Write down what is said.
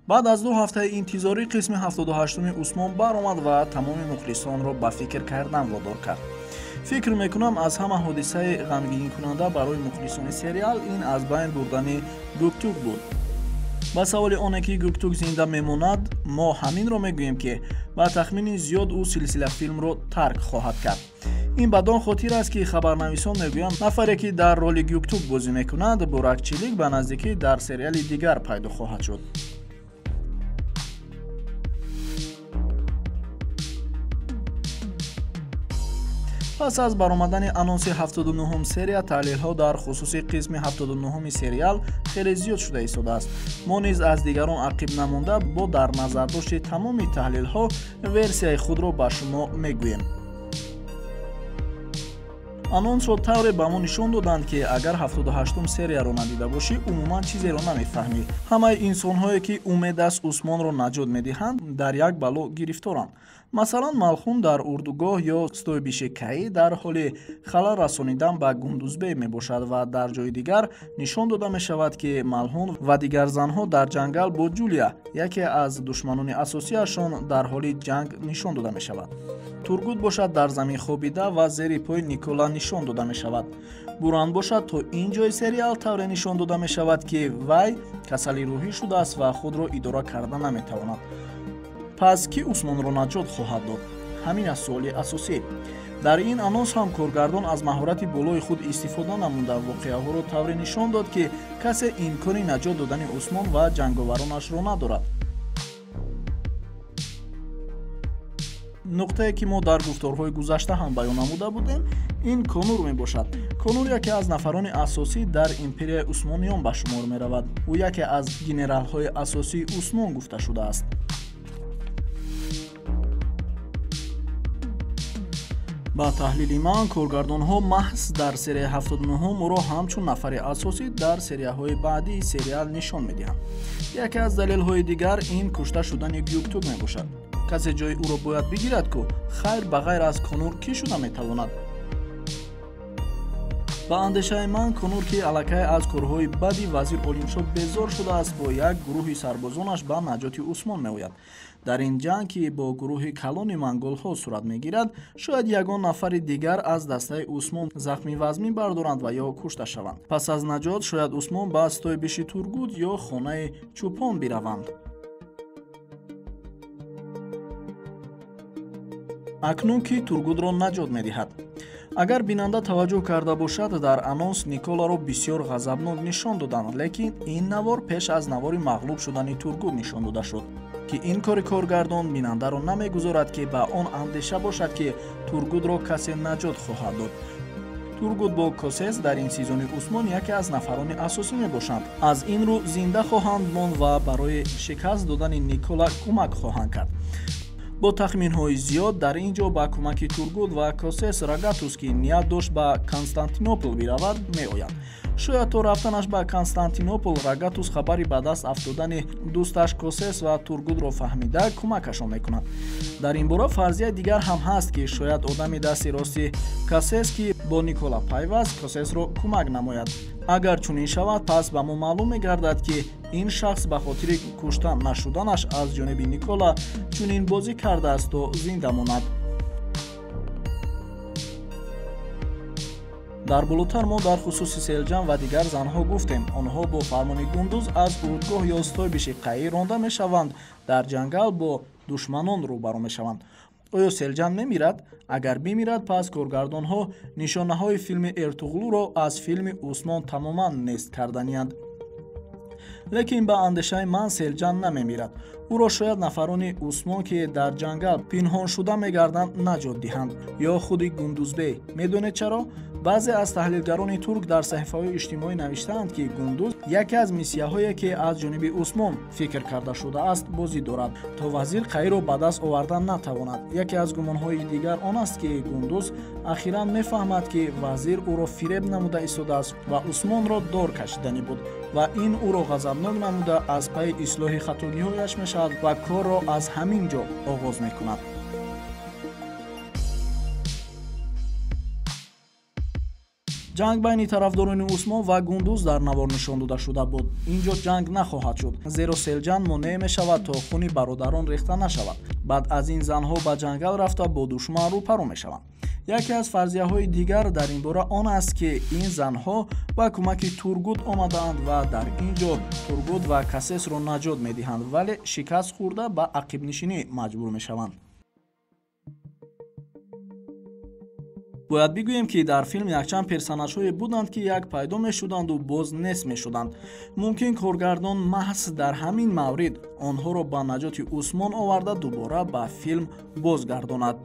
Баъд аз 2 ҳафтаи интизорӣ қисми 78-уми Усмон баромад ва тамоми мухлисонро ба фикр кардан водор кард. Фикр мекунам, аз ҳама ҳодисаи ғамгинкунанда барои мухлисони сериал ин аз байн бурдани Гюктук буд. Ба саволи оне ки Гюктук зинда мемонад, мо ҳаминро мегӯем, ки ба тахмини зиёд ӯ силсилафилмро тарк хоҳад кард. Ин бадон хотир аст, ки хабарнависон мегӯянд, нафаре ки дар роли Гюктук бозӣ мекунад, Бурак Чилик, ба наздикӣ дар сериали дигар пайдо хоҳад шуд. Пас аз баромадани анонси 79-ум серия, таҳлилҳо дар хусуси қисми 79-уми сериал хеле зиёд шуда истодааст. Мо низ аз дигарон ақиб намонда, бо дар назардошти тамоми таҳлилҳо версияи худро ба шумо мегӯем. Анонсро тавре ба мо нишон доданд, ки агар 78-ум серияро надида бошӣ, умуман чизеро намефаҳмӣ. Ҳамаи инсонҳое, ки умед аст Усмонро наҷот медиҳанд, дар як бало гирифторанд. Масалан, Малхун дар урдугоҳ ё стойбиши Каӣ дар ҳоли халал расонидан ба Гундузбей мебошад ва дар ҷои дигар нишон дода мешавад, ки Малҳун ва дигар занҳо дар ҷангал бо Ҷулия, яке аз душманони асосиашон, дар ҳоли ҷанг нишон дода мешавад. Тургут бошад дар замин хобида ва зери пои Никола нишон дода мешавад. Буран бошад то ин ҷои сериал тавре нишон дода мешавад, ки вай касали рӯҳӣ шудааст ва худро идора карда наметавонад. Пас кӣ Усмонро наҷот хоҳад дод? Ҳамин аст суоли асосӣ. Дар ин анонс ҳам коргардон аз маҳорати болои худ истифода намуда, воқеаҳоро тавре нишон дод, ки касе имкони наҷот додани Усмон ва ҷанговаронашро надорад. Нуқтае ки мо дар гуфторҳои гузашта ҳам баён намуда будем, ин Конур мебошад. Конур яке аз нафарони асосӣ дар империяи Усмониён ба шумор меравад. Ӯ яке аз генералҳои асосии Усмон гуфта шудааст. Ба таҳлили ман, коргардонҳо маҳз дар серияи 79-ум ӯро ҳамчун нафари асосӣ дар серияҳои баъдии сериал нишон медиҳанд. Яке аз далелҳои дигар ин кушта шудани Гюктук мебошад. Касе ҷои ӯро бояд бигирад, ку хайр ба ғайр аз Конур кӣ шуда метавонад? Ба андешаи ман, Конур, ки аллакай аз корҳои бади вазир Олимшоҳ безор шудааст, бо як гурӯҳи сарбозонаш ба наҷоти Усмон меояд. Дар ин ҷанг, ки бо гурӯҳи калони монголҳо сурат мегирад, шояд ягон нафари дигар аз дастаи Усмон захми вазмин бардоранд ва ё кушта шаванд. Пас аз наҷот шояд Усмон ба стойбиши Тургут ё хонаи чӯпон бираванд. Акнун ки Тургутро наҷот медиҳад. Агар бинанда таваҷҷӯҳ карда бошад, дар анонс Николаро бисёр ғазабнок нишон доданд, лекин ин навор пеш аз навори мағлуб шудани Тургут нишон дода шуд, ки ин кори коргардон бинандаро намегузорад, ки ба он андеша бошад, ки Тургутро касе наҷот хоҳад дод. Тургут бо Косес дар ин сезони Усмон яке аз нафарони асосӣ мебошанд. Аз ин рӯ зинда хоҳанд монд ва барои шикаст додани Никола кӯмак хоҳанд кард. Бо тахминҳои зиёд дар ин ҷо ба кӯмаки Тургут ва Косес Рагатус, ки ният дошт ба Константинопол биравад, меояд. Шояд то рафтанаш ба Константинопол Рагатус хабари ба даст афтодани дӯсташ Косес ва Тургутро фаҳмида кӯмакашон мекунад. Дар ин бора фарзияи дигар ҳам ҳаст, ки шояд одами дасти рости Косес, ки бо Никола пайваст, Косесро кӯмак намояд. Агар чунин шавад, пас ба мо маълум мегардад, ки ин шахс ба хотири кушта нашуданаш аз ҷониби Никола чунин бозӣ кардааст, то зинда монад. Дар болотар мо дар хусуси Селҷан ва дигар занҳо гуфтем. Онҳо бо фармони Гундуз аз урдгоҳ ё стойбиши Қаӣ ронда мешаванд, дар ҷангал бо душманон рӯбарӯ мешаванд. Оё Селҷан мемирад? Агар бимирад, пас коргардонҳо нишонаҳои филми Эртуғлуро аз филми Усмон тамоман нест карданиянд. Лекин ба андешаи ман Селҷан намемирад. Ӯро шояд нафарони Усмон, ки дар ҷангал пинҳон шуда мегарданд, наҷот диҳанд, ё худи Гундузбей. Медонед чаро? Баъзе аз таҳлилгарони турк дар саҳифаҳои иҷтимоӣ навиштаанд, ки Гундуз яке аз миссияҳое, ки аз ҷониби Усмон фикр карда шудааст, бозӣ дорад, то вазир Қаиро ба даст овардан натавонад. Яке аз гумонҳои дигар он аст, ки Гундуз ахиран мефаҳмад, ки вазир ӯро фиреб намуда истодааст ва Усмонро дор кашиданӣ буд ва ин ӯро ғазабнок намуда аз пайи ислоҳи хатогиҳояш мешавад ва корро аз ҳамин ҷо оғоз мекунад. Ҷанг байни тарафдорони Усмон ва Гундуз дар навор нишон дода шуда буд. Ин ҷо ҷанг нахоҳад шуд, зеро Селҷан монеъ мешавад, то хуни бародарон рехта нашавад. Баъд аз ин занҳо ба ҷангал рафта бо душман рӯпарӯ мешаванд. Яке аз фарзияҳои дигар дар ин бора он аст, ки ин занҳо ба кӯмаки Тургут омадаанд ва дар ин ҷо Тургут ва Касесро наҷот медиҳанд, вале шикаст хӯрда ба ақибнишинӣ маҷбур мешаванд. Бояд бигӯем, ки дар филм якчанд персонажҳое буданд, ки як пайдо мешуданду боз нест мешуданд. Мумкин коргардон маҳз дар ҳамин маврид онҳоро ба наҷоти Усмон оварда дубора ба филм бозгардонад.